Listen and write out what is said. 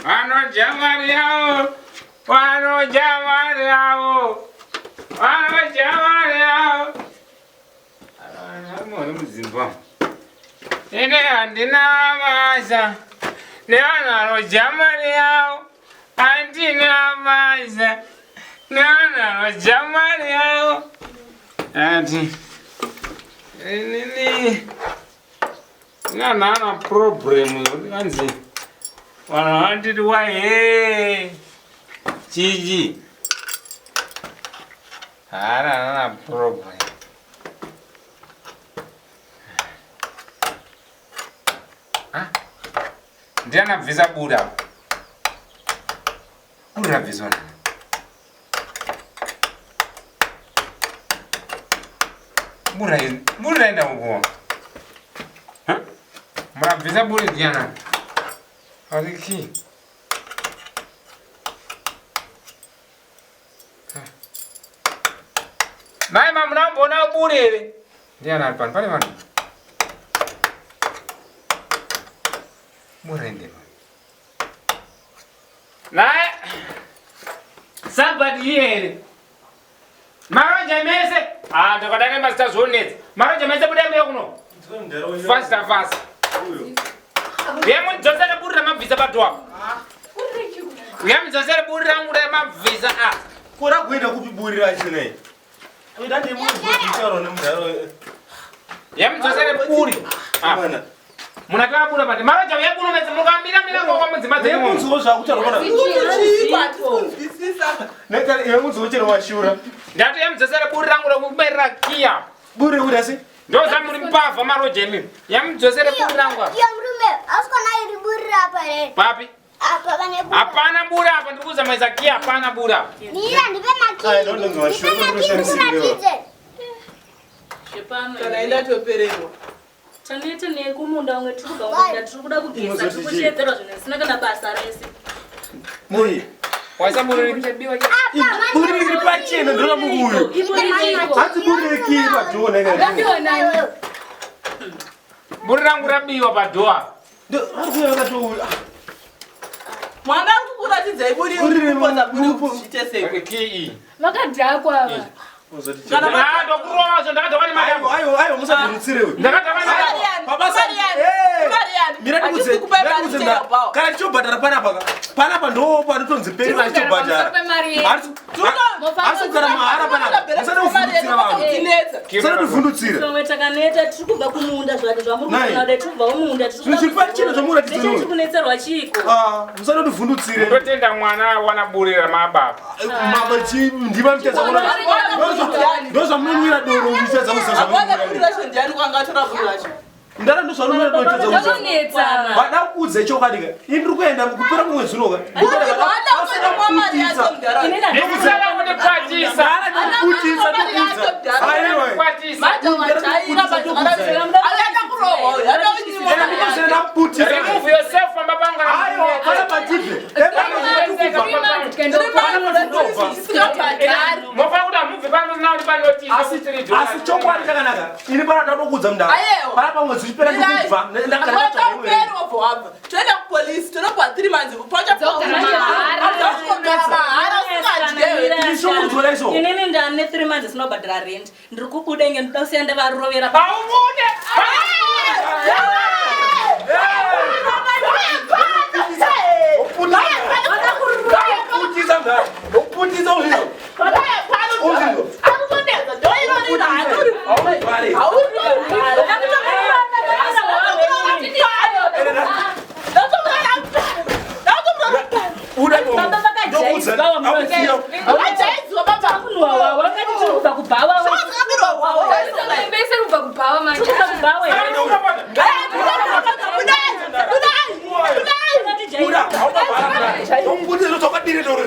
Vanodya mari yavo, vanodya mari yavo, vanodya mari yavo. Vanhu mudzimba. Ini handina basa nevanhu vanodya mari yavo. Handina basa nevanhu vanodya mari yavo. Ati inini nana problem vanzi vanhu vanditi wahe chichi haana nana problem. Ndiani abvisa buda apa? Buda rabviswa nani? Buda buda raenda kukuwa. Murabvisa buda ndiani? Ariki. Mai mamunamboona buri here? Ndiani ari pano? Pane vanhu. Murende. Naye somebody here. Maroja mese. Ah, ndakadana mazita zvonetsa. Maroja mese budai muye kuno. Faster fast. Uya mundidzosere buri ramabvisa padwa. Uya mundidzosere buri rangu ramabvisa ah. Kora kuenda kupi buri racho nei? Kuita ndi munhu nemudharo. Uya mundidzosere buri. Ah. Munatora bura pati. Maroja uya kuno mese mukamira mira kwa mudzimba dzenyu. Munzwo zvakutaura kana. Neta iwe munzwo chero washura. Ndati uya mundidzosere buri rangu rekumerera kiya. Buri uri asi? Ndoza muri mbavha maroja imi. Yamudzosere buri rangu apa. Iyo murume, asikona iri buri apa here? Papi? Apa pane buri. Hapana buri apa ndiri kuza maisa kiya hapana buri apa. Mira ndipe makii. Ai, ndonzwa Ndipe shura, makii ndoshandisirwa. ndikuratidze. Zvepano. Kana indatopererwa. Taneta nekumunda umwe tiri kubva kumunda tiri kuda kugeza tiri kushedzerwa zvinhu zvisina kana basa rese. Muri. Waisa buri Apa Buri riri pachena ndinoda mukuyu. Iburi reiko? Hanzi buri rekii padhoo nai. Rabiwa nani? buri rangu rabiwa padhoa. Vari kuuya vakatouya. Mwana ari kukuratidzai buri Buri riri kupoza buri mupo. kuti zviite sei. Kii iyi. Vakadhakwa ava. Kana Ah, ndokurova zvo ndakadhakwa nemadambo. Aiwa aiwa aiwa musadhirutsire uyu. Ndakadhakwa nemadambo. Pabasa. Eh. Mira ndikudze. Mira ndikudze nda. Kana tichobhadhara panapa ka. Panapa ndo panotonzi peri Tiri kugara vachitobhadhara. pamusoro pemari yedu. Asi kugara mahara panapa. Musada kuvhundutsira vanhu. Musada kuvhundutsira. Vamwe takaneta tiri kubva kumunda zvati zvamuri Nai. kuona dai tiri kubva kumunda tiri kuda Zvinhu zviri pachena zvamuratidza Neche iwe. tiri kunetserwa chiiko? Ah, musada kuvhundutsire. Ndotenda mwana awana buri ramababa. Mama chi ndiva mutedza kuona. Ndozvamunonwira doro mutedza kuziva Akwana buri zvamunonwira. racho ndiani kwanga atora buri racho? Ndara ndozvamunonwira doro mutedza kuziva. Vanonetsana. Vada kuudza chokwadi ka. Ini ndiri kuenda kupera kumwedzi uno ka. Vada kuenda mari yacho mudhara. Ini ndati Ndikusada kundikwatisa. Ndikutisa ndikudza. Aiwa. Kwatisa. Mata wajaira vanhu Akaenda kurohwa uyu. Ada kunyimwa mari yake. Ndikutisa. Remove yourself pamba pangu. Aiwa, pana patipe. Three months tikaenda Isingabhadhari. Mofanira kuti hamubve pano musina kuti panotiza. Asi asi chokwadi chakanaka. Ini pana ndakuudza mudhara. Aiwa. Pana pamwedzi uchipera ndikubva. Ndakata uperi wobva wabva. Toenda kupolisi tonopiwa 3 months. Pochagara mahara usingadyewe. Ndishungurudzwa izvo. Inini ndane 3 months isina kubhadhara rent. Ndiri kubuda inge ndoda kusiya ndavarovera. Haubude. Putisa mudhara. Putisa uzvizvo. Uzvizvo. Haubhari. Buda Baba vakajaidzwa Ndokudza. Kunwa wawa vakati tiri kubva kubhawa. Vese kubva kubhawa manje. Tiri kubva kubhawa. Buda. Haubhari. Ndokuputisa zvakadire doro.